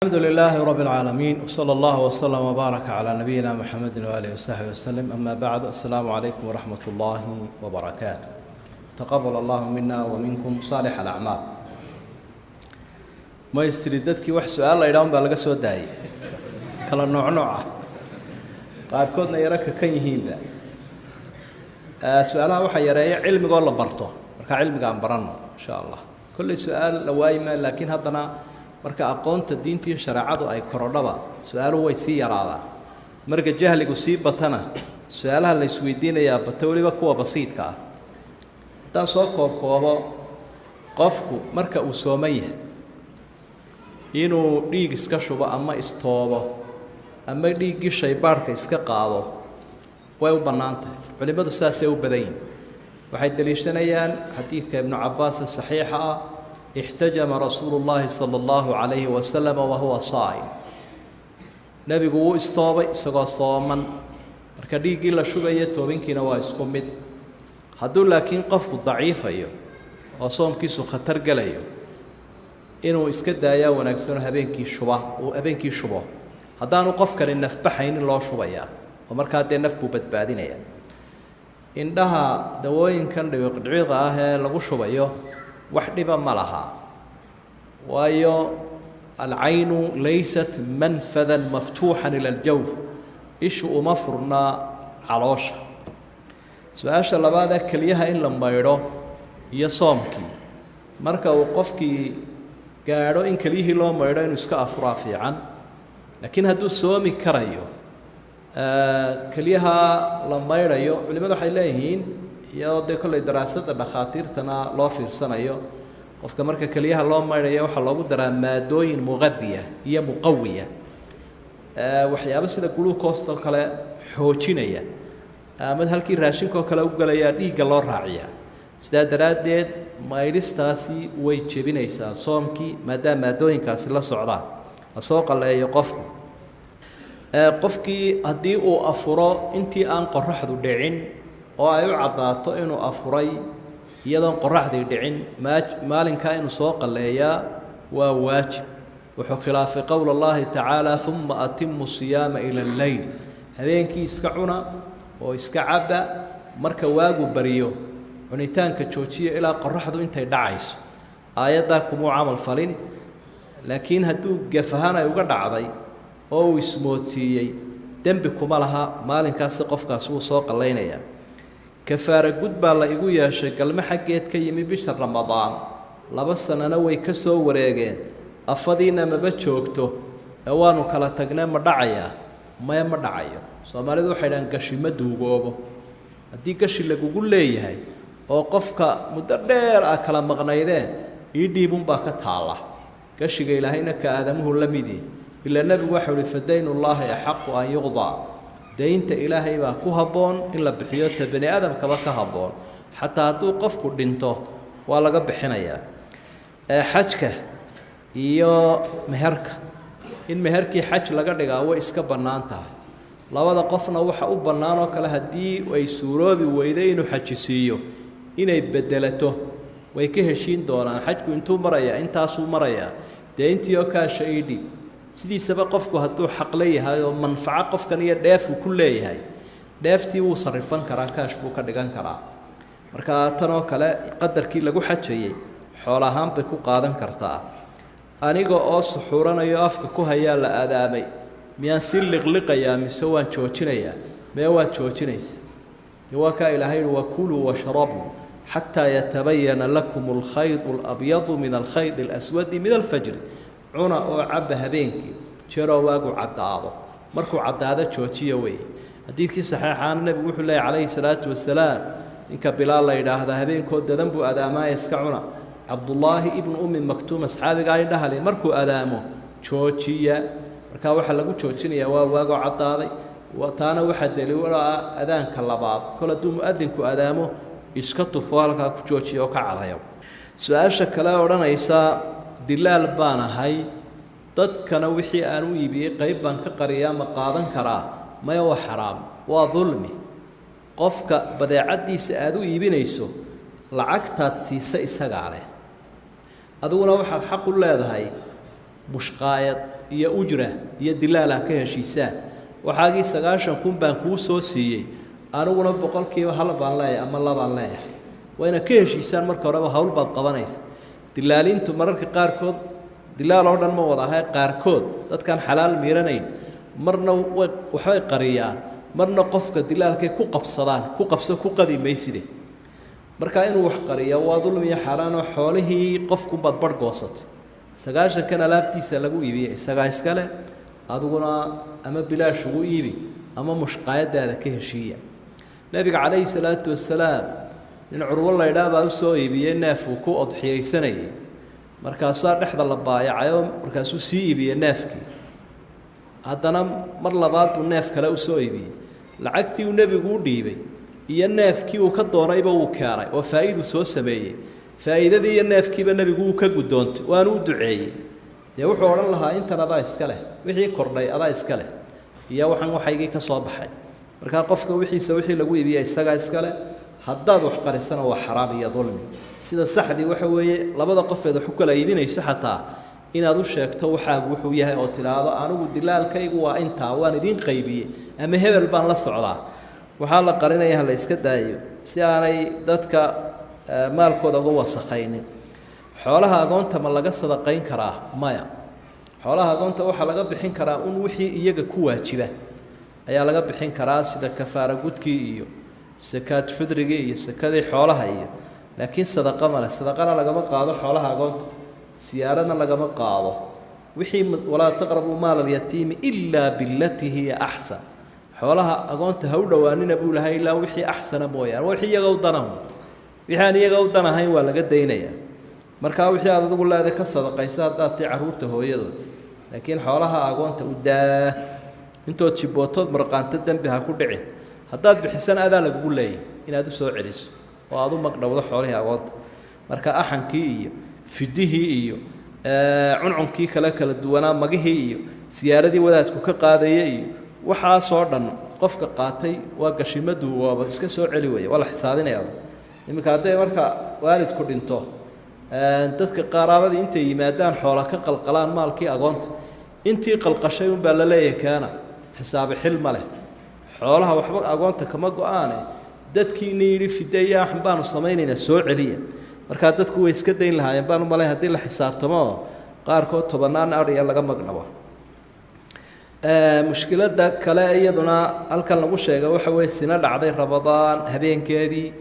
Alxamdu lilaahi rab اlcaalamiin wsala allahu wslama wbaaraka calaa nabiyina muxamedi waaalihi wasaxbi waslem, ama bacd. Assalaamu calaykum waraxmat ullaahi wbarakaatu. Taqabal allahu mina wa minkum saalix alacmaal. Maystri dadkii wax su-aal la ydhaha un baa laga soo daayay, kala nooc nooc ah, qaarkoodna yaro kakan yihiinba. Su-aalaha waxaa yareeya cilmigoo la barto. Markaa cilmiga aan baranno insha allah. Kolley su-aal la waayi maayo, laakiin haddana marka aqoonta diinta iyo shareecadu ay korodhaba su-aaluhu way sii yaraadaan. Marka jahligu sii batana su-aalaha la isweydiinayaa bata, weliba kuwa basiidka ah. Haddaan soo koobkoobo, qofku marka uu sooman yahay inuu dhiig iska shubo ama istoobo ama dhiiggii shaybaadhka iska qaado way u bannaan tahay. Culimmadu saasay u badan yihin. Waxay daliishanayaan xadiidka Ibnu Cabbaas saxiixa ah: ixtajama rasuulu llaahi sala allahu calayhi wasalam wahuwa saa'im. Nebigu wuu istoobay isagoo sooman. Marka dhiiggii la shubaya toobinkiina waa isku mid. Hadduu laakiin qofku daciifayo oo soomkiisu khatar gelayo, inuu iska daayaa wanaagsanoo habeenkii shuba, uu habeenkii shubo. Haddaanu qofkani nafbaxaynin loo shubayaa oo markaa dee naf buu badbaadinaya. Indhaha dawooyinkan dhibiqdhibida ah ee lagu shubayo wax dhiba ma laha, waayo alcaynu laysat manfadan maftuuxan ila aljawf, ishu uma furnaa caloosha. Su-aasha labaadee, keliyaha in la maydho iyo soomkii, marka uu qofkii gaadho in keliyihii loo maydho inuu iska afuraa fiican, laakiin hadduu soomi karayo keliyaha la maydhayo, culimadu waxay leeyihiin, iyadoo dee kollay daraasadda dhakhaatiirtana loo fiirsanayo, qofka marka keliyaha loo maydhayo waxaa loogu daraa maadooyin muqadiya iyo muqawiya, waxyaabo sida glucostoo kale xoojinaya, ama halkii raashinkaoo kale u gelayaa dhiigga loo raaciyaa. Sidaa daraaddeed maydhistaasi way jebinaysaa soomkii maadaama maadooyinkaasi la socdaan. La soo qalleeyo qofku. Qofkii haddii uu afuro intii aan qoraxdu dhicin oo ay u caddaato inuu afuray iyadoon qoraxdii dhicin, maalinkaa inuu soo qalleeyaa waa waajib. Wuxuu khilaafay qowl allahi tacaala: uma atimu siyaama ila alleyl. Habeenkii iska cuna oo iska cabba, marka waagu bariyo cunitaanka joojiya ilaa qoraxdu intay dhacayso. Aayaddaa kumuu camal falin. Laakiin hadduu gef ahaan ay uga dhacday oo uu ismoodsiiyey, dembi kuma laha, maalinkaasi qofkaasi wuu soo qallaynayaa. Kafaara gud baa la igu yeeshay galmo xaggeed ka yimi bisha Ramadaan, 2 sanana way ka soo wareegeen, afadiina maba joogto ee waanu kala tagnee, ma dhacayaa? Maya, ma dhacayo. Soomaalidu waxay dhahaan gashi ma duugoobo. Haddii gashi lagugu leeyahay oo qofka muddo dheer ah kala maqnaydeen, ii dhiibunbaa ka taalla. Gashiga Ilaahayna ka aadamuhu la midi ilaa Nebigu waxau uhi: fadaynullaahi axaqu an yuqdaa. Daynta Ilaahay baa ku habboon in la bixiyo, ta bani aadamkaba ka habboon. Xataa hadduu qofku dhinto waa laga bixinayaa. Xajka iyo meherka, in meherkii xaj laga dhigaa way iska bannaan tahay. Labada qofna waxa u bannaan oo kale, haddii ay suuroobi weydo inuu xajisiiyo, inay bedelato. Way ka heshiin doonaan xajku intuu marayaa, intaasuu marayaa, dee intii oo kaasha ii dhib. Sidiisaba qofku hadduu xaqle yahay oo manfaco qofkan iyo dheefuu ku leeyahay, dheeftii wuu sarrifan karaa, kaash buu ka dhigan karaa. Marka tan oo kale qadarkii lagu xajayay xool ahaan bay ku qaadan kartaa. Aniga oo suxuuranayo afka ku hayaa la aadaamay, miyaan si liqliqayaa mise waan joojinayaa? Mee, waad joojinaysa. Dee waa kaa Ilaahay yihi: wakuluu washrabuu xataa yatabayana lakum alkhaydu alabyadu min alkhayd alaswadi min alfajri. Cuna oo cabba habeenkii jeeroo waagu caddaado. Markuu caddaado joojiya weeye. Xadiidkii saxiixaana nebigu wuxuu leeyay calayhi salaatu wasalaam: ninka Bilaal la yidhaahdaa habeenkoo dadan buu adaamaaya, iska cuna. Cabdullaahi ibnu Ummi Maktuum, asxaabigaa indhahale, markuu adaamo joojiya. Markaa waxaa lagu joojinayaa waa waagoo caddaaday. Taana waxaa daliil ah adaanka labaad. Kol hadduu muadinku adaamo, iska tufo, halkaa ku joojiya oo ka cadayo. Su-aasha kale odhanaysa: dilaal baan ahay, dadkana wixii aan u iibiyey qayb baan ka qariyaa, ma qaadan karaa? Maya, waa xaraam, waa dulmi. Qofka badeecaddiisa aada u iibinayso lacagtaad siisa isagaa leh, adiguna waxaad xaq u leedahay mushqaayad. iyo ujra iyo dilaal ah ka heshiisaan. Waxaagii 90,000 baan kuu soo siiyey, aniguna 1% baan leeyahay ama 2 leeyahay. Waa inaad ka heshiisaan marka horeba, hawl baad qabanaysa. Dilaalintu mararka qaarkood, dilaal oo dhan ma wada ahay, qaarkood dadkaan xalaal miiranayn marna waxbay qariyaan, marna qofka dilaalkay ku qabsadaan, ku qabso ku qadi mayside. Marka inuu wax qariyo waa dulmi iyo xaaraan, oo xoolihii qofkunbaad barh goosatay. 90-kan alaabtiisa lagu iibiyey isagaa iskale, adiguna ama bilaash ugu iibi ama mushqaayadaada ka heshiiya. Nabiga calayhi salaatu wasalaam nin Curwo laydhaa baa usoo iibiyey neef uu ku odxiyeysanayay, markaasaa dhexda la baayacayoo markaasuu sii iibiyey neefkii. Haddana mar labaad buu neef kale usoo iibiyey. Lacagtii uu nebigu u dhiibay iyo neefkii uu ka doonayba wuu keenay, oo faa'iiduu soo sameeyey. Faa'iidadii iyo neefkiiba nebigu wuu ka guddoontay, waanu u duceeyey. Dee wuxuu odhan lahaa intan adaa iska leh, wixii kordhay adaa iska leh, iyo waxaan waxaygii ka soo baxay. Markaa qofka wixiisa wixii lagu iibiya isagaa iska leh. Haddaad wax qarisana waa xaraam iyo dulmi. Sida saxdii waxa weeye labada qofeed wax u kala iibinayso xataa inaad u sheegto waxaagu wuxuu yahay, oo tidhaahdo anigu dilaalkaygu waa intaa, waan idiin qaybiyey, ama hebel baan la socdaa. Waxaa la qarinaya ha la iska daayo si aanay dadka maalkooda uga wasakhaynin. Xoolaha agoonta ma laga sadaqayn karaa? Maya. Xoolaha agoonta waxaa laga bixin karaa un wixii iyaga ku waajiba ayaa laga bixin karaa, sida kafaara gudkii iyo sakaad fidrigii iyo sakadii xoolaha iyo, laakiin sadaqa male. Sadaqana lagama qaado xoolaha agoonta, siyaaradna lagama qaado. Wixii walaa taqrabuu maala alyatiimi ilaa bilatii hiya axsan, xoolaha agoonta ha u dhowaanina buu lahay ilaa wixii axsana mooyaane, waa wixii iyaga u danahu. Wixii aan iyaga u danahayn waa laga daynayaa. Markaa wixii aad adigu leedahay ka sadaqaysa haddaad tii carruurta hooyadood, laakiin xoolaha agoonta u daa. Intood jibootood marqaanto dembi ha ku dhicin. Haddaad bixisana adaa lagugu leeyahy inaad u soo celiso oo aad u magdhowdo xoolihii agoonta. Marka axankii iyo fidihii iyo cuncunkii kale kala duwanaa, magihii iyo siyaaradii wadaadku ka qaadaya iyo waxaasoo dhan qofka qaatay waa gashimadu, waaba iska soo celi weeye, waa la xisaabinayaa. Iminka hadday marka waalidku dhinto, dadka qaraabadii intay yimaadaan xoola ka qalqalaan maalkii agoonta, intii qalqashay unbaa la leeyahay keena, xisaabi xil ma leh. Xoolaha waxba agoonta kama go-aane, dadkiina yidhi fide iyo axan baanu samaynaynaa soo celiya. Markaa dadku way iska dayn lahaayeen baan u malay haddii la xisaabtamo oo qaarkood 10-aan adhiya laga magdhabo. Mushkiladda kale iyaduna halkan lagu sheegay waxa weeye sina dhacday Ramadaan habeenkeedii.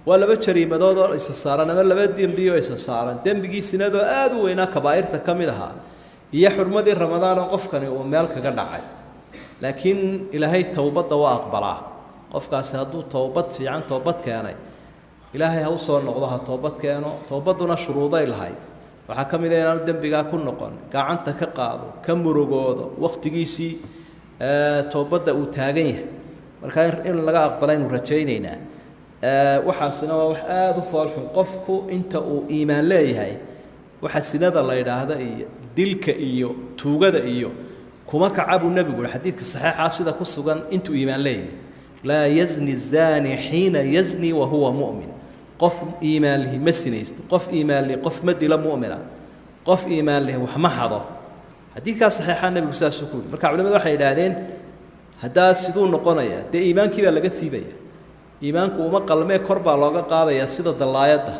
Waa laba jariimadood oo isa saaran ama laba dembi oo isa saaran. Dembigii sinadoo aada u weynaa, kabaa'irta ka mid ahaa, iyo xurmadii Ramadaan oo qofkani uu meel kaga dhacay. Laakiin Ilaahay towbadda waa aqbalaa. Qofkaasi hadduu towbad fiican toobad keenay, Ilaahay ha u soo noqdo, ha toobad keeno. Towbadduna shuruuday lahayd, waxaa ka mid a inaanu dembigaa ku noqon, gacanta ka qaado, ka murugoodo, wakhtigiisii toobadda uu taagan yahay. Markaa in laga aqbalaynu rajaynaynaa. Waxaasina waa wax aada u foolxun. Qofku inta uu iimaan leeyahay waxa sinada la yidhaahda iyo dilka iyo tuugada iyo kuma kaca buu nebigu yihi xadiidka saxiixa sida ku sugan, intuu iimaan leeyahay: laa yazni zaani xiina yazni wa huwa mu'min. Qof iimaan lihi ma sinaysto, qof iimaan lihi qof ma dilo mu'mina, qof iimaan lihi wax ma xado. Xadiidkaa saxiixa nebigu saasuu ku yidhi. Marka culimadu waxay yidhaahdeen haddaa siduu noqonayaa? Dee iimaankii baa laga siibaya, iimaanku uma qalmee, kor baa looga qaadayaa sida dallaayadda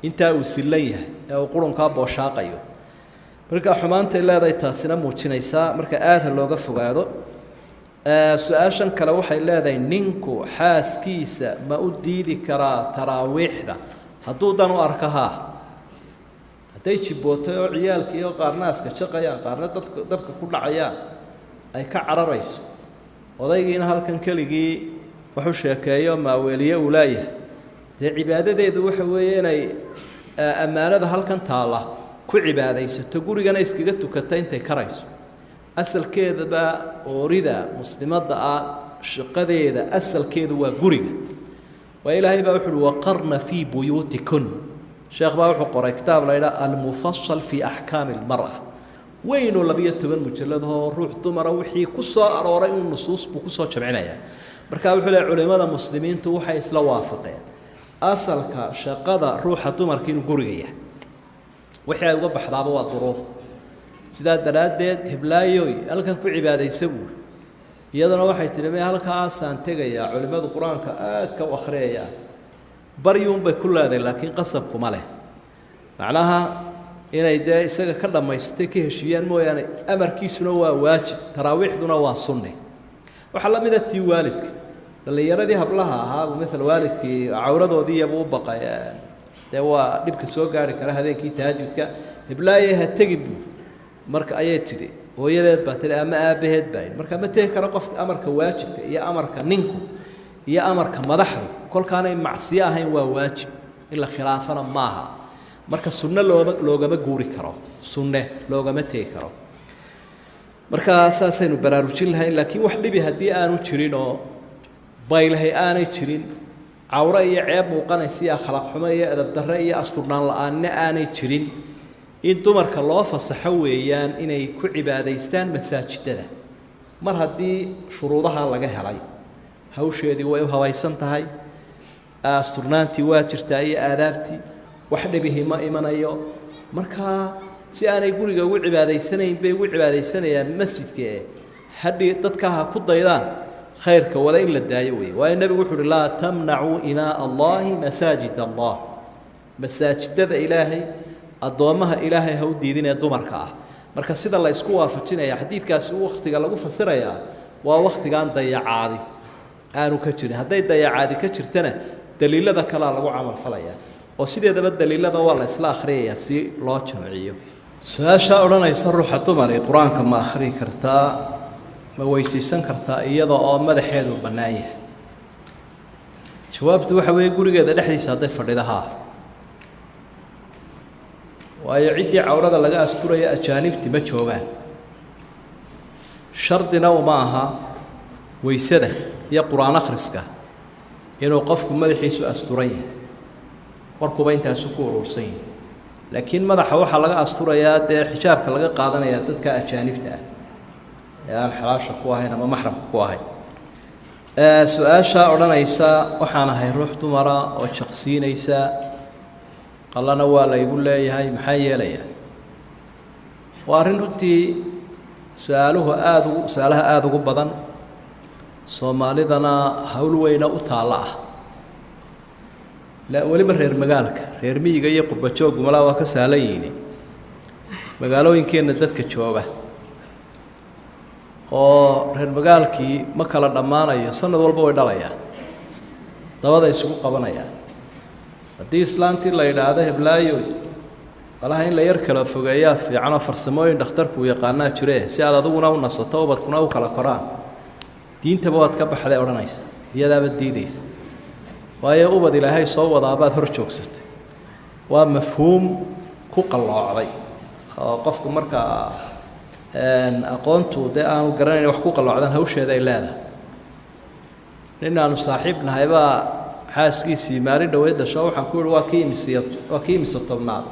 intaa uu sillan yahay ee uu qurunkaa booshaaqayo. Marka xumaantay leedahay taasina muujinaysaa, marka aada ha looga fogaado. Su-aashan kale waxay leedahay: ninku xaaskiisa ma u diidi karaa taraawiixda hadduu dan u arko? Haa, hadday jibootay oo ciyaalka iyo qaarna aska jaqayaan, qaarna dadka dabka ku dhacayaan, ay ka cararayso, odaygiina halkan keligii wuxuu sheekeeyo maaweeliye uu leeyahay, dee cibaadadeedu waxa weeye inay ammaanada halkan taalla ku cibaadaysato, gurigana iskaga tukata intay karayso. Asalkeedaba oorida muslimadda ah shaqadeeda asalkeedu waa guriga. Waa Ilaahay baa wuxu uhi: waqarna fii buyuutikun. Sheekh baa wuxuu qoray kitaab la yidhaha Almufasal fii Axkaami Almar'a, weynoo 12 mujalladahoo ruux dumara wixii ku soo arooray inuu nusuus buu kusoo jamcinaya. Marka wuxuu leeyahy culimmada muslimiintu waxay isla waafaqeen asalka shaqada ruuxa dumarka inuu guriga yahay, wixii ay uga baxdaaba waa duruuf. Sidaa daraaddeed heblaayoy halkan ku cibaadaysa buuri. Iyaduna waxay tidhi me halkaasaan tegayaa, culimmadu qur-aanka aadka u akhriyayaan, baryuunbay ku leedahay laakiin qasabkuma leh. Macnaha inay dee isaga ka dhammaystay ka heshiiyaan mooyaane, amarkiisuna waa waajib, taraawiixduna waa sunne. Waxaa la mida tii waalidka, dhallinyaradii hablaha ahaa maala waalidkii cawradoodii iyabuu u baqay, dee waa dhibka soo gaari kara habeenkii tahajudka, heblaaye ha tegi buu marka ayay tidhi, hooyadeed baa tidhi ama aabbaheed baa yidhi. Marka ma tegi karo qofka amarka waajibka iyo amarka ninku iyo amarka madaxdu kolkaanay macsiyo ahayn waa waajib, in la khilaafana maaha. Marka sunne loogama guuri karo, sunne loogama tegi karo. Marka saasaynu baraarujin lahayn. Laakiin wax dhibi haddii aanu jirin oo baylahay aanay jirin, cawro iyo ceeb muuqanaysa iyo akhlaaq xumo iyo edab darre iyo asturnaan la-aanna aanay jirin, in dumarka loo fasaxo weeyaan inay ku cibaadaystaan masaajidada. Mar haddii shuruudaha laga helay, hawsheedii way u habaysan tahay, asturnaantii waa jirtaa iyo aadaabtii, wax dhibihi ma imanayo. Markaa si aanay guriga ugu cibaadaysanayn bay ugu cibaadaysanayaan masjidka, ee hadhi dadka ha ku daydaan khayrka wada in la daayo weeye. Waayo nebigu wuxu uhi laa tamnacuu imaa allahi masaajid allah, masaajidada ilaahay addoommaha ilaahay ha u diidin ee dumarka ah. Marka sida la isku waafajinaya xadiidkaasi wakhtiga lagu fasirayaa waa wakhtigaan dayacaadi aanu ka jirin. Hadday dayacaadi ka jirtana daliilada kalea lagu camalfalaya, oo sideedaba daliilada waa la isla akhriyayaa si loo jamciyo. Su-aashaa odhanaysa ruuxa dumar ee qur-aanka ma akhriyi kartaa, ma weysaysan kartaa iyada oo madaxeedu bannaan yahay? Jawaabtu waxa weeye gurigeeda dhexdiisa hadday fadhida haa, waayo ciddii cawrada laga asturaya ajaanibti ma joogaan. Shardina uma aha weysada iyo qur-aan akhriska inuu qofku madaxiisu asturan yahay, warkuba intaasu ku urursan yahay. Laakiin madaxa waxaa laga asturayaa dee xijaabka laga qaadanayaa dadka ajaanibta ah ee aan xalaasha ku ahayn ama maxramka ku ahayn. Su-aashaa odhanaysa waxaan ahay ruux dumara oo jaqsiinaysa, qallana waa laygu leeyahay, maxaa yeelayaa? Waa arrin runtii su-aaluhu aada ugu su-aalaha aada ugu badan, soomaalidana hawl weyna u taalla ah. La weliba reer magaalka, reer miyiga iyo qurbajooggu malaa waa ka sahlan yihiin. Magaalooyinkeenna dadka jooga oo reer magaalkii ma kala dhammaanayo, sanad walba way dhalayaan, dabada isugu qabanayaan. Haddii islaantii la yidhaahdo heblaayoy malaha in la yar kala fogeeyaa fiicanoo farsamooyin dhakhtarku yaqaanaa jire si aad adiguna u nasato ubadkuna u kala koraan, diintaba waad ka baxday odhanaysa, iyadaaba diidaysa, waayo ubad ilaahay soo wadaabaad hor joogsatay. Waa mafhuum ku qalloocday oo qofku markaa aqoontu dee aanu garanayn wax ku qalloocdaan hawsheeda ay leedahay. Nin aanu saaxiib nahay baa xaaskiisii maalin dhaweyd dhasho, waxaan ku yihi waa kii imisiyo, waa kii imise tobnaad?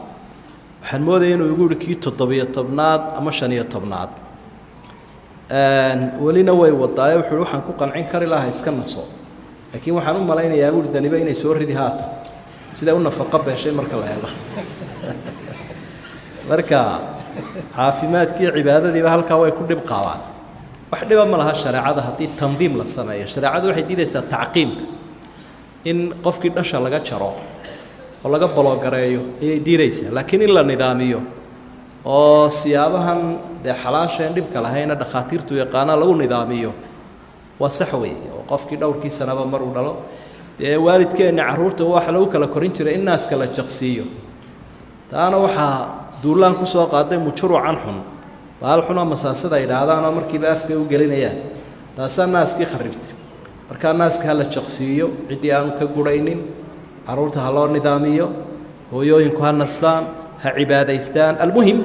Waxaan moodaya inuu igu yihi kii 17aad ama 15aad, welina way wadaaye. Wuxuu yihi waxaan ku qancin kari lahaa iska naso, laakiin waxaan u malaynayaa buuri daniba inay soo ridi haatan siday u nafaqo beeshay marka la eego. Marka caafimaadkiiyo cibaadadiiba halkaa way ku dhib qaabaan. Wax dhiba ma laha shareecada haddii tandiim la sameeyo. Shareecadu waxay diidaysaa tacqiimka, in qofkii dhasha laga jaro oo laga baloogareeyo ayay diidaysaa, laakiin in la nidaamiyo oo siyaabahan dee xalaasheen dhibka lahayna dhakhaatiirtu yaqaanaa lagu nidaamiyo waa sax weeye. Oo qofkii dhowrkii sanaba mar uu dhalo, dee waalidkeenna carruurta waxa lagu kala korin jiray in naaska la jaqsiiyo. Taana waxaa duulaan kusoo qaaday mujurucan xun, baal xunoo masaasada ay idhaahdaanoo markiiba afkay u gelinayaan, taasaa naaskii kharibtay. Markaa naaska ha la jaqsiiyo ciddii aanu ka gurhaynin, carruurta ha loo nidaamiyo, hooyooyinku ha nastaan, ha cibaadaystaan. Almuhim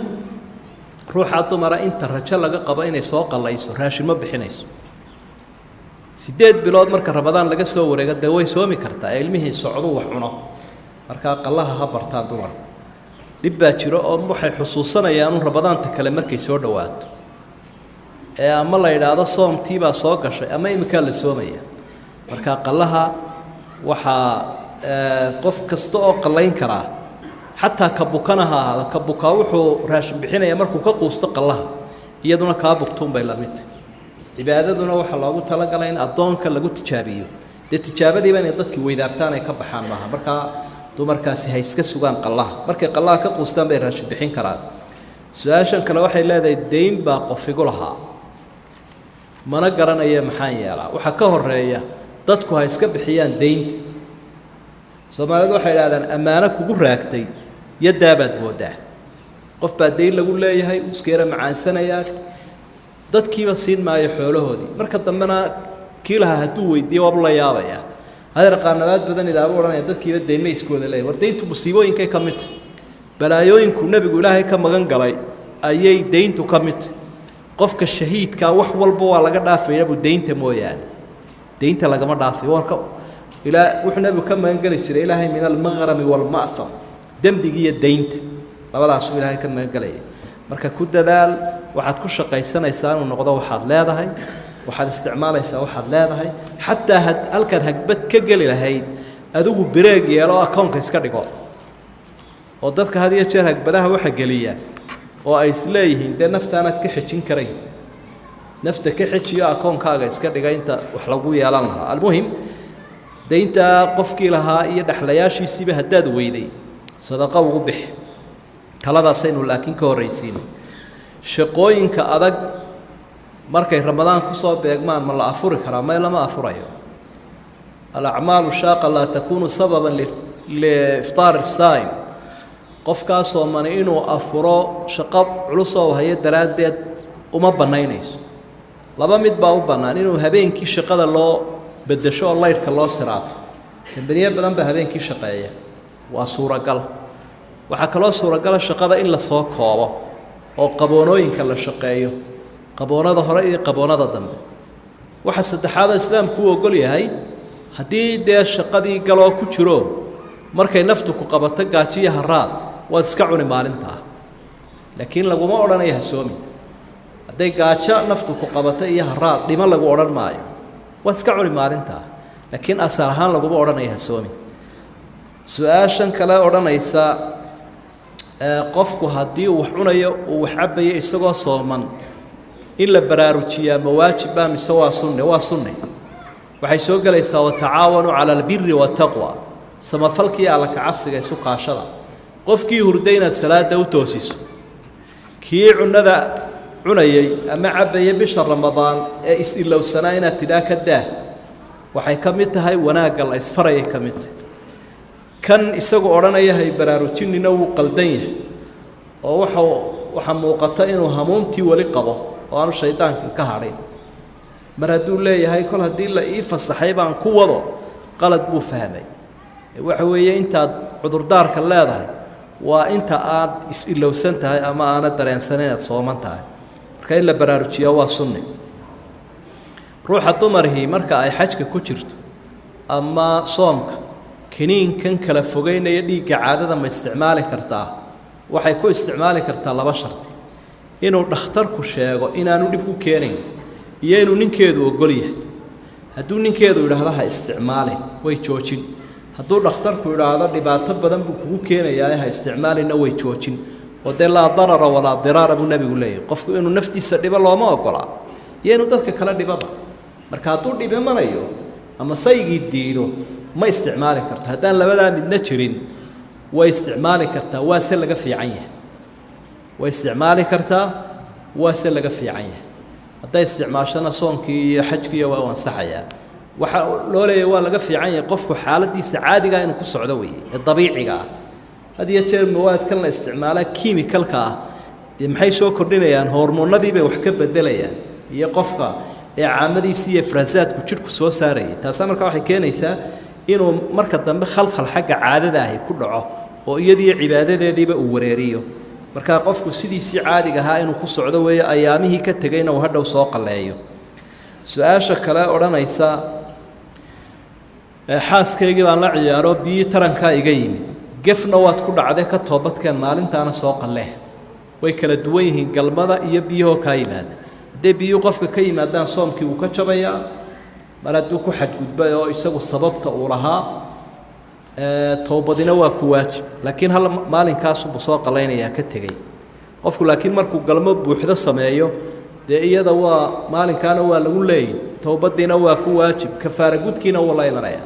ruuxa dumara inta rajo laga qabo inay soo qallayso raashin ma bixinayso. 8 bilood marka Ramadaan laga soo wareego dee way soomi kartaa ee ilmihii socduu wax cuno. Markaa qallaha ha bartaan dumarku. Dhib baa jiro oo waxay xusuusanayaan un Ramadaanta kale markay soo dhowaato ee ama la yidhaahdo soomtii baa soo gashay ama iminkaa la soomaya. Markaa qallaha waxaa qof kasta oo qallayn karaa Xataa ka bukana ha ahaado, ka bukaa wuxuu raashin bixinayaa markuu ka quusto qallaha, iyaduna kaa bugtuunbay la mid tahy. Cibaadaduna waxaa loogu talagalay in addoonka lagu tijaabiyo, dee tijaabadiiba inay dadkii weydaartaan ay ka baxaan maaha. Markaa dumarkaasi ha iska sugaan qallaha, markay qallaha ka quustaan bay raashin bixin karaan. Su-aashan kale waxay leedahay deyn baa qof igu lahaa, mana garanaya maxaan yeelaa. Waxaa ka horeeya dadku ha iska bixiyaan deynta. Soomaalidu waxay idhahdaan ammaano kugu raagtay yadaabaad moodaa. Qof baa deyn lagu leeyahay, uu iska yara macaansanayaa, dadkiiba siin maayo xoolahoodii. Marka dambena kii lahaa hadduu weydiiyo waabu la yaabayaa. Hadeer qaanabaad badan idaabu odhanaya dadkiiba deynma iskooda leeyahy. War deyntu musiibooyinkay ka mid tahy, balaayooyinku nebigu ilaahay ka magan galay ayay deyntu ka mid tahy. Qofka shahiidkaa wax walba waa laga dhaafaya buu deynta mooyaane, deynta lagama dhaafayo. Waan ka ilaa wuxuu nebigu ka magan geli jiray ilaahay min almaqrami waalma'tham, dembigiiyo deynta labadaasuu ilaahay ka magan gelaya. Marka ku dadaal, waxaad ku shaqaysanaysaa inuu noqdo waxaad leedahay, waxaad isticmaalaysaa waxaad leedahay. Xataa halkaad hagbad ka geli lahayd adigu bireeg yeelo oo akoonka iska dhigo. Oo dadka had iyo jeer hagbadaha waxa geliya oo ay isleeyihiin dee naftaanaad ka xejin karayn, nafta ka xejiyo akoonkaaga iska dhiga inta wax lagu yeelan lahaa. Almuhim deyntaa qofkii lahaa iyo dhexlayaashiisiiba haddaad weyday sadaqa ugu bixi. Taladaasaynu laakiin ka horraysiinay. Shaqooyinka adag markay ramadaan kusoo beegmaan ma la afuri karaa? May, lama afurayo. Alacmaalu shaaqa laa takuunu sababan liiftaar saa'im. Qofkaa soomani inuu afuro shaqo culusoo hayo daraaddeed uma bannaynayso. Laba mid baa u bannaan, inuu habeenkii shaqada loo beddesho oo laydhka loo siraato. Kambaniyo badan baa habeenkii shaqeeya, waa suuragal. Waxaa kaloo suuragala shaqada in lasoo koobo oo qaboonooyinka la shaqeeyo, qaboonada hore iyo qaboonada dambe. Waxa saddexaadoo islaamku u ogol yahay, haddii dee shaqadii galoo ku jiro markay naftu ku qabato gaajiyo haraad waad iska cuni maalintaa, laakiin laguma odhanayo hasoomi. Hadday gaajo naftu ku qabato iyo haraad dhimo lagu odhan maayo, waad iska cuni maalintaa, laakiin asal ahaan laguma odhanayo hasoomi. Su-aashan kale odhanaysa qofku haddii uu wax cunayo uu wax cabayo isagoo sooman in la baraarujiyaa ma waajibba mise waa sunne? Waa sunne. Waxay soo gelaysaa watacaawanuu cala albiri waataqwa, samafalkii alla kacabsiga isu kaashada. Qofkii hurday inaad salaada u toosiso, kii cunada cunayay ama cabayay bisha ramadaan ee is-ilowsanaa inaad tidhaa ka daah, waxay ka mid tahay wanaagga la isfarayay ka mid tahay. Kan isagu odhanaya hay baraarujinina wuu qaldan yahay, oo waxaa muuqata inuu hamuumtii weli qabo oo aanu shaydaankan ka hadhin. Mar hadduu leeyahay kol haddii la ii fasaxay baan ku wado, qalad buu fahmay. Waxa weeye intaad cudurdaarka leedahay waa inta aad is-ilowsan tahay ama aanad dareensanan inaad sooman tahay. Marka in la baraarujiyaa waa sunne. Ruuxa dumarhii marka ay xajka ku jirto ama soomka, kiniinkan kala fogeynaya dhiigga caadada ma isticmaali kartaa? Waxay ku isticmaali kartaa laba sharti: inuu dhakhtarku sheego inaanu dhib ku keenayn iyo inuu ninkeedu ogol yahay. Hadduu ninkeedu idhaahdo ha isticmaalin, way joojin. Hadduu dhakhtarku idhaahdo dhibaato badan buu kugu keenayaa ha isticmaalinna, way joojin. Oo dee laa darara walaa diraara buu nebigu leeyahay. Qofku inuu naftiisa dhibo looma ogolaa iyo inuu dadka kale dhibaba. Marka hadduu dhib imanayo ama saygii diido ma isticmaali karto. Haddaan labadaa midna jirin way isticmaali kartaa, waa se laga fiican yahay. Way isticmaali kartaa, waa se laga fiican yahay. Hadday isticmaashana soonkii iyo xajkiiyo waa u ansaxayaa. Waxaa loo leeyahy waa laga fiican yahay qofku xaaladiisa caadigaa inuu ku socdo weeye ee dabiiciga ah. Had iyo jeer mawaadkan la isticmaala kiimikalka ah dee maxay soo kordhinayaan? Hormoonadii bay wax ka bedelayaan iyo qofka dheecaamadiisii iyo ifraasaadku jidhku soo saarayay. Taasaa markaa waxay keenaysaa inuu marka dambe khalkhal xagga caadada ahi ku dhaco oo iyadiiyo cibaadadeediiba uu wareeriyo. Markaa qofku sidiisii caadiga ahaa inuu ku socdo weeyo, ayaamihii ka tegayna uu hadhow soo qalleeyo. Su-aasha kale odhanaysa xaaskaygii baan la ciyaaro, biyii tarankaa iga yimid, gefna waad ku dhacday, ka toobadkeen, maalintaana soo qallee. Way kala duwan yihiin galmada iyo biyahoo kaa yimaada. Hadday biyuhu qofka ka yimaadaan soomkii wuu ka jabayaa, mar hadduu ku xadgudbay oo isagu sababta uu lahaa. Toobadina waa ku waajib, laakiin hal maalinkaasubuu soo qalaynayaa ka tegey qofku. Laakiin markuu galmo buuxdo sameeyo, dee iyada waa maalinkaana waa lagu leeyay, towbadiina waa ku waajib, kafaara gudkiina wuu la imanayaa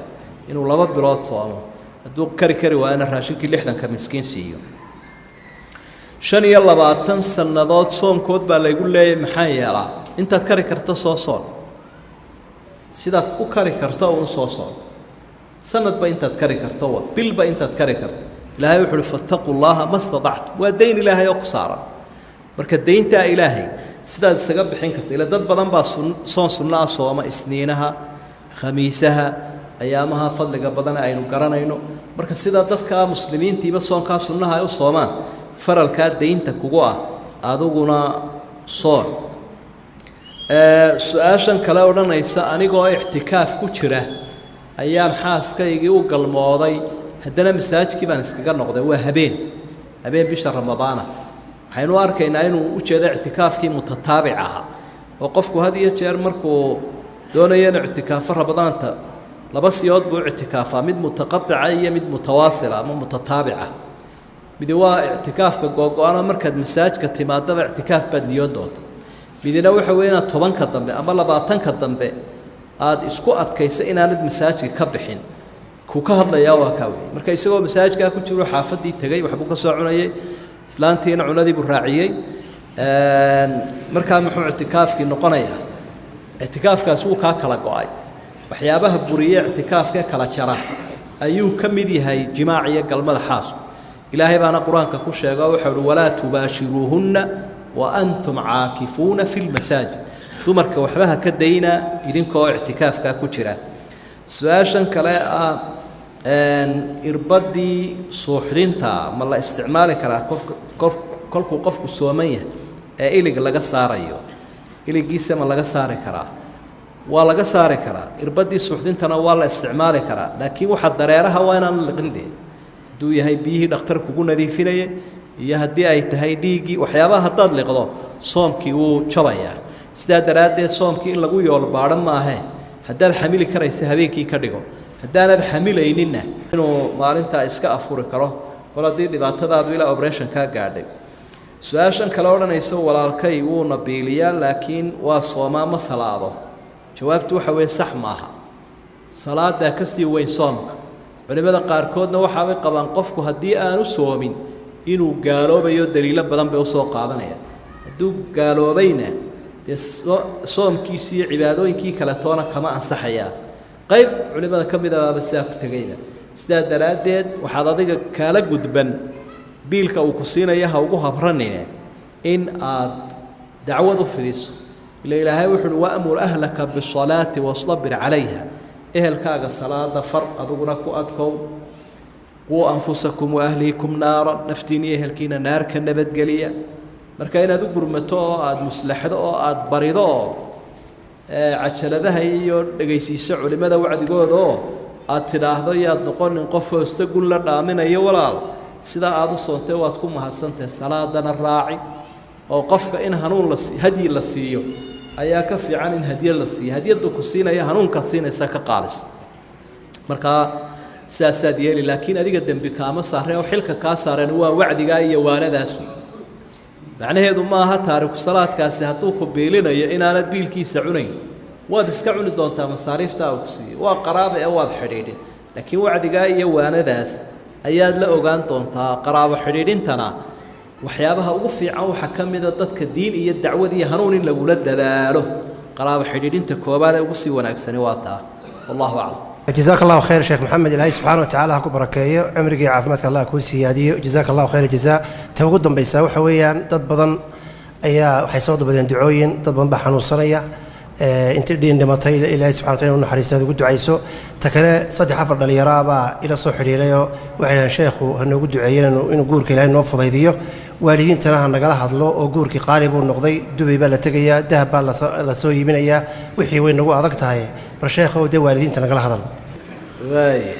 inuu 2 bilood soomo, hadduu kari kari waayana raashinkii 60ka miskiin siiyo. 25 sannadood soonkood baa laygu leeyay, maxaan yeelaa? Intaad kari karto soo soon, sidaad u kari karto uun soo soon, sanadba intaad kari karto, wa bilba intaad kari karto. Ilaahay wuxu uhi fattaquu llaha ma statactum. Waa dayn ilaahay oo ku saaran, marka dayntaa ilaahay sidaad isaga bixin karta. Ila dad badan baa soon sunno ah sooma, isniinaha, khamiisaha, ayaamaha fadliga badan aynu garanayno. Marka sidaa dadka muslimiintiiba soonkaa sunnaha ay u soomaan, faralkaa daynta kugu ah adiguna soon. Su-aashan kale odhanaysa, anigoo ictikaaf ku jira ayaan xaaskaygii u galmooday, haddana masaajkii baan iskaga noqday, waa habeen bisha ramadaana. Waxaynu arkaynaa inuu ujeedo ictikaafkii mutataabic ahaa, oo qofku had iyo jeer markuu doonayo inuu ictikaafo ramadaanta 2 siyood buu ictikaafaa, mid mutaqaica iyo mid mutawaasila ama mutataabica. Midi waa ictikaafka googo-ano, markaad masaajka timaadaba ictikaaf baad niyoon doonta. Midina waxa weeye inaad 10ka dambe ama 20ka dambe aada isku adkaysa inaanad masaajka ka bixin. Kuu ka hadlayaa waa kaa wey. Marka isagoo masaajkaa ku jiro xaafadii tegey, waxbuu ka soo cunayay, islaantiina cunadii buu raaciyey. Markaa muxuu ictikaafkii noqonayaa? Ictikaafkaasi wuu kaa kala go-ay. Waxyaabaha buriye ictikaafka kala jara ayuu ka mid yahay jimaac iyo galmada xaasku. Ilaahay baana qur-aanka ku sheego, wuxuu uhi walaa tubaashiruuhunna wa antum caakifuuna fi lmasaajid. Dumarka waxba ha ka dayna idinkoo ictikaafkaa ku jira. Su-aashan kale ah, irbadii suuxdinta ma la isticmaali karaa qofka kolkuu qofku sooman yahay ee ilig laga saarayo, iligiisa ma laga saari karaa? Waa laga saari karaa, irbadii suuxdintana waa la isticmaali karaa, laakiin waxa dareeraha waa inaan liqin dee. Hadduu yahay biyihii dhakhtar kugu nadiifinaya iyo haddii ay tahay dhiiggii, waxyaabaha haddaad liqdo soomkii wuu jabayaa. Sidaa daraaddeed soomkii in lagu yoolbaadho maahe, haddaad xamili karaysa habeenkii ka dhigo, haddaanad xamilayninna inuu maalintaa iska afuri karo, kol haddii dhibaatadaadu ilaa operation kaa gaadhay. Su-aashan kale odhanaysa, walaalkay wuuna biiliyaa laakiin waa soomaa, ma salaado. Jawaabtu waxa weeye sax maaha, salaadaa ka sii weyn soomka. Culimmada qaarkoodna waxaabay qabaan qofku haddii aanu soomin inuu gaaloobayo, daliilo badan bay usoo qaadanayaan. Hadduu gaaloobayna dee soomkiisii iyo cibaadooyinkii kale toona kama ansaxayaan. Qayb culimmada ka mid abaaba sidaa ku tegayna. Sidaa daraaddeed waxaad adiga kaala gudban biilka uu ku siinaya ha ugu habranine in aad dacwad u fidiso. Ila ilaahay wuxu uhi wa'mur ahlaka bisalaati wastabir calayha. Ehelkaaga salaada far, adiguna ku adkow. Quu anfusakum waahliikum naara, naftiin iyo ehelkiina naar ka nabadgeliya. Marka inaad u gurmato oo aada muslaxdo oo aada barido oo cajaladaha iyo dhegaysiiso culimmada wacdigooda oo aad tidhaahdo yaad noqonin qof hoosta gun la dhaaminayo, walaal sidaa aada u soontay waad ku mahadsantahay, salaadana raaci. Oo qofka in hanuun la hadyi la siiyo ayaa ka fiican in hadiya la siiyo, hadiyaddu ku siinaya hanuunkaad siinaysa ka qaalis. Markaa sidaasaad yeeli, laakiin adiga dembi kaama saareen oo xilka kaa saareen waa wacdigaa iyo waanadaas. Macnaheedu maaha taariku salaadkaasi hadduu ku biilinayo inaanad biilkiisa cunayn, waad iska cuni doontaa masaariiftaa uu ku siiyo, waa qaraaba ee waad xidhiidhin, laakiin wacdigaa iyo waanadaas ayaad la ogaan doontaa. Qaraabo xidhiidhintana waxyaabaha ugu fiican waxaa ka mida dadka diin iyo dacwad iyo hanuun in lagula dadaalo. Qaraabo xidhiidhinta koobaad ee ugu sii wanaagsani waa taa. Wallahu aclam. Jazaak allahu khayr Sheekh Maxamed, ilaahay subxaana wa tacaala ha ku barakeeyo cimrigii, caafimaadka allah kuu siyaadiyo. Jazaak allahu khayr jazaa. Ta ugu dambaysaa waxa weeyaan, dad badan ayaa waxay soo dabadeen ducooyin, dad badan baa xanuunsanaya, intii dhiin dhimatay ilaahay subxana wa taala inuu naxariisto aad ugu ducayso. Ta kale 3 4 dhallinyaraa baa ila soo xidhiidhayoo waxay dhaheen sheekhu ha noogu duceeyeen inuu guurka ilaahay noo fudaydiyo, waalidiintana ha nagala hadlo oo guurkii qaali buu noqday, Dubay baa la tegayaa, dahab baa la soo iibinayaa, wixii way nagu adag tahay, bal sheekhow dee waalidiinta nagala hadal. Waaya,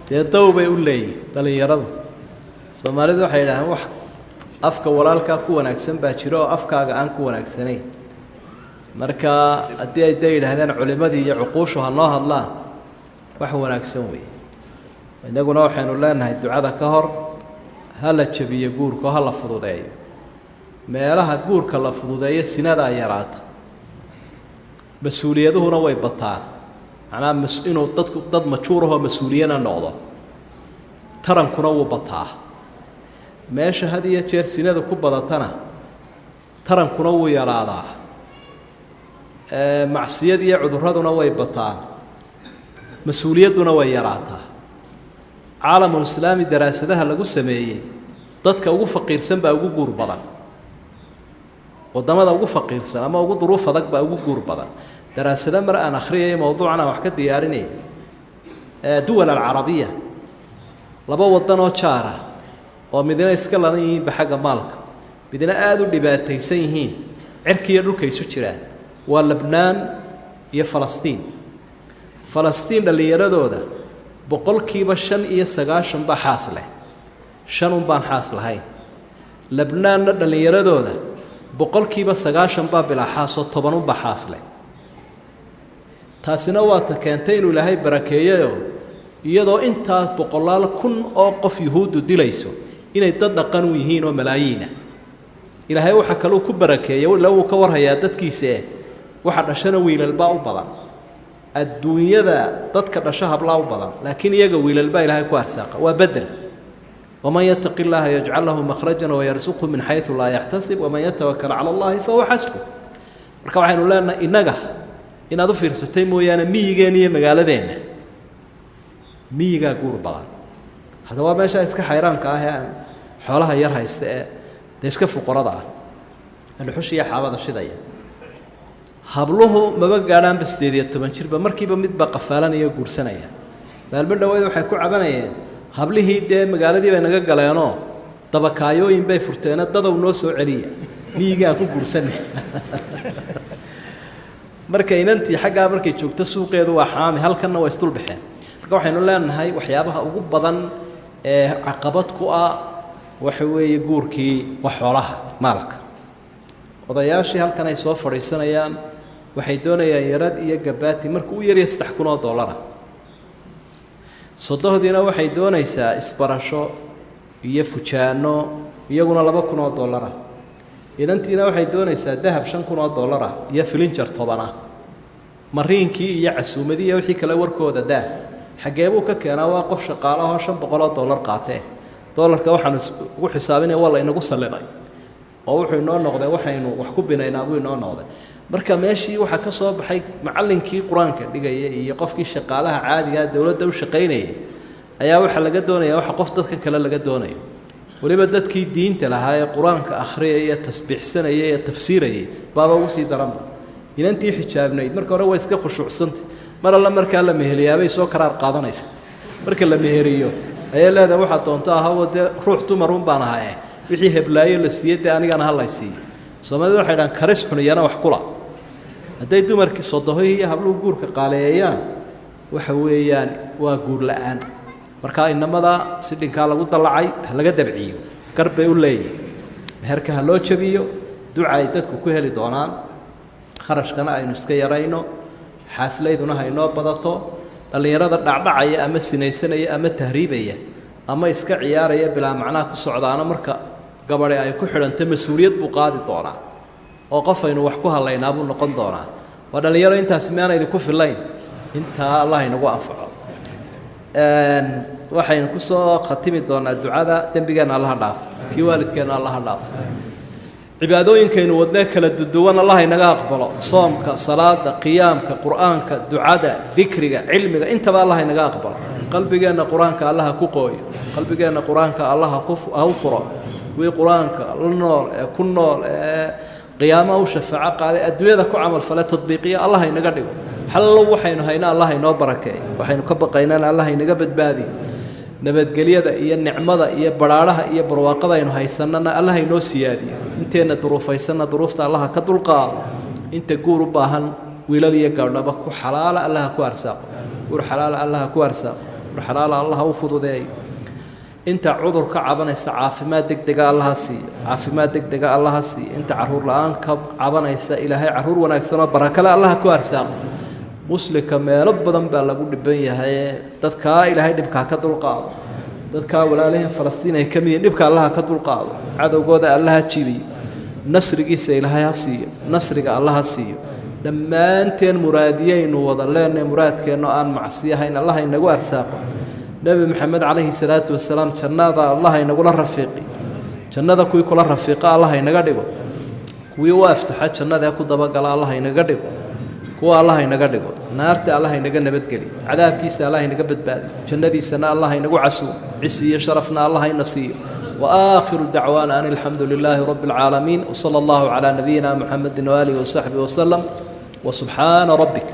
dee dow bay u leeyihin dhallinyaradu. Soomaalidu waxay yidhahdeen wax afka walaalkaa ku wanaagsan baa jiro oo afkaaga aan ku wanaagsanayn. Marka haddii ay dee yidhaahdeen culimmadii iyo cuquushu ha noo hadlaan, wax wanaagsan weeye. Inaguna waxaynu leenahay ducada ka hor ha la jabiyo guurka oo ha la fududeeyo. Meelaha guurka la fududeeyo sinadaa yaraata, mas-uuliyaduhuna way bataan. Macnaha inuu dadku dad majuurahoo mas-uuliyana noqdo, tarankuna wuu bataa. Meesha had iyo jeer sinada ku badatana tarankuna wuu yaraadaa, macsiyad iyo cudurraduna way bataan, mas-uuliyadduna way yaraataa. Caalamul islaami daraasadaha lagu sameeyey dadka ugu faqiirsan baa ugu guur badan, waddamada ugu faqiirsan ama ugu duruuf adag baa ugu guur badan. Daraasado mar aan akhriyay mowduucan aan wax ka diyaarinay, duwal alcarabiya laba wadan oo jaar ah oo midna iska ladan yihiinba xagga maalka, midna aada u dhibaataysan yihiin, cirkiiyo dhulka isu jiraan, waa Labnaan iyo Falastiin. Falastiin dhallinyaradooda 95% baa xaas leh, 5 un baan xaas lahayn. Labnaanna dhallinyaradooda 90% baa bilaa xaasoo, 10 unbaa xaas leh. Taasina waa ta keentay inuu Ilaahay barakeeyayoo iyadoo intaas boqolaal kun oo qof yuhuuddu dilayso inay dad dhaqan u yihiin oo malaayiina. Ilaahay waxaa kaluu ku barakeeyay, ila wuu ka warhayaa dadkiisa, waxa dhashana wiilalbaa u badan. Adduunyada dadka dhasho hablaa u badan, laakiin iyaga wiilalbaa Ilaahay ku arsaaqa, waa bedel. Waman yataqi illaaha yajcal lahu makhrajan wayarsuqhu min xaysu laa yaxtasib waman yatawakal cala allahi fahuwa xasbu. Marka waxaynu leenahay innaga inaad u fiirsatay mooyaane, miyigeenna iyo magaaladeenna miyigaa guur badan. Haddaba waa meeshaa iska xayraanka ah ee aan xoolaha yar haysta ee dee iska fuqarada ah, dhuxusha iyo xaabada shidaya. Habluhu maba gaadhaanba 18 jirba, markiiba midbaa qafaalanaya oo guursanaya. Maalmo dhaweed waxay ku cabanayeen hablihii, dee magaaladii bay naga galeenoo dabakaayooyin bay furteena, dadow noo soo celiya miyigii aan ku guursanay. Marka inantii xaggaa markay joogto suuqeedu waa xaami, halkanna waa isdulbaxeen. Marka waxaynu leenahay waxyaabaha ugu badan ee caqabad ku ah waxa weeye guurkii, wax xoolaha maalka. Odayaashii halkan ay soo fadhiisanayaan waxay doonayaan yarad iyo gabaati markuu u yarya 3000 oo dollara. Sodohdiina waxay doonaysaa isbarasho iyo fujaano, iyaguna 2000 oo dollara. Inantiina waxay doonaysaa dahab 5000 oo dollara iyo filinjar 10 ah. Mariinkii iyo casuumadii iyo wixii kale warkooda daa, xaggee buu ka keenaa? Waa qof shaqaalahoo 500 oo dollar qaatee. Dollarka waxaanu ugu xisaabinaya waa la inagu salliday oo wuxuu inoo noqday waxaynu wax ku binaynaa buu inoo noqday. Marka meeshii waxaa ka soo baxay macallinkii qur-aanka dhigaya iyo qofkii shaqaalaha caadigaa dowladda u shaqaynayay ayaa waxaa laga doonaya waxa qof dadka kale laga doonayo. Weliba dadkii diinta lahaa ee qur-aanka akhriyaya ee tasbiixsanaya ee tafsiirayay baaba ugu sii daranba. Inantii xijaabnayd marka hore waa iska khushuucsantay, mar alla markaa la meheliyaabay soo karaar qaadanaysa. Marka la meheriyo ayay leedahay waxaa doonto ahawo, dee ruux dumarun baan ahaye, wixii heblaayo la siiyey dee anigana ha lay siiyo. Soomaalida waxay dhahaan karis xun iyana wax kula. Hadday dumarkii sodohohii iyo habluhu guurka qaaleeyaan, waxa weeyaan waa guur la-aan. Marka inamada si dhinkaa lagu dallacay ha laga dabciyo, gar bay u leeyihin, meherka ha loo jabiyo, duca ay dadku ku heli doonaan. Kharashkana aynu iska yarayno, xaaslayduna ha inoo badato. Dhallinyarada dhacdhacaya ama sinaysanaya ama tahriibaya ama iska ciyaaraya bilaa macnaha ku socdaana, marka gabadhi ay ku xidhanto mas-uuliyad buu qaadi doonaa oo qof aynu wax ku hadlaynaa buu noqon doonaa. Waa dhallinyaro intaasi miaana idinku filayn? Intaa Allah inagu anfaco. Waxaynu kusoo khatimi doonaa ducada. Dembigeenna Allaha dhaaf, kii waalidkeenna Allaha dhaaf, cibaadooyinkaynu wadnee kala duduwan Allah inaga aqbalo, soomka, salaada, qiyaamka, qur-aanka, ducada, dikriga, cilmiga, intaba Allah inaga aqbalo. Qalbigeenna qur-aanka Allaha ku qooyo, qalbigeenna qur-aanka Allaha ha u furo. Kuwii qur-aanka la nool ee ku nool ee qiyaamaha u shafaaco qaaday, adduunyada ku camalfale, tadbiiqiya Allah inaga dhigo. Hallow waxaynu hayna Allah inoo barakeey, waxaynu ka baqaynana Allah inaga badbaadiyo. Nabadgelyada iyo nicmada iyo badhaadhaha iyo barwaaqada aynu haysanana Allah inoo siyaadiyo. Inteenna duruufaysanna duruufta Allaha ka dulqaado. Inta guur u baahan wiilal iyo gabdhaba ku xalaala Allaha ku arsaaqo, guur xalaala Allaha ku arsaaqo, guur xalaala Allaha u fududeeyo. Inta cudur ka cabanaysa caafimaad degdega Allaha siiyo, caafimaad degdega Allaha siiyo. Inta caruur la-aan ka cabanaysa Ilaahay caruur wanaagsan oo barakale Allaha ku arsaaqo. Muslimka meelo badan baa lagu dhiban yahay, dadkaa Ilaahay dhibkaa ka dulqaado, dadkaa walaalaheen Falastiin ay ka mid yihiin dhibka Allaha ka dulqaado, cadowgooda Allaha jibiyo, nasrigiisa Ilaahay ha siiyo, nasriga Allaha siiyo. Dhammaanteen muraadiyaynu wada leenahay, muraadkeenno aan macsiyahayn Allah inagu arsaaqo. Nebi Maxamed calayhi salaatu wasalaam jannada Allah inagula rafiiqi, jannada kuwii kula rafiiqa Allah inaga dhigo, kuwii u aftaxa jannada ee ku dabagala Allah inaga dhigo, kuwa Allah inaga dhigo, naarta Allah inaga nabadgeliyo, cadaabkiisa Allah inaga badbaadiyo, jannadiisana Allah inagu casuumo, cisi iyo sharafna Allah ina siiyo. وآخر دعوانا أن الحمد لله رب العالمين، وصلى الله على نبينا محمد وآله وصحبه وسلم، وسبحان ربك.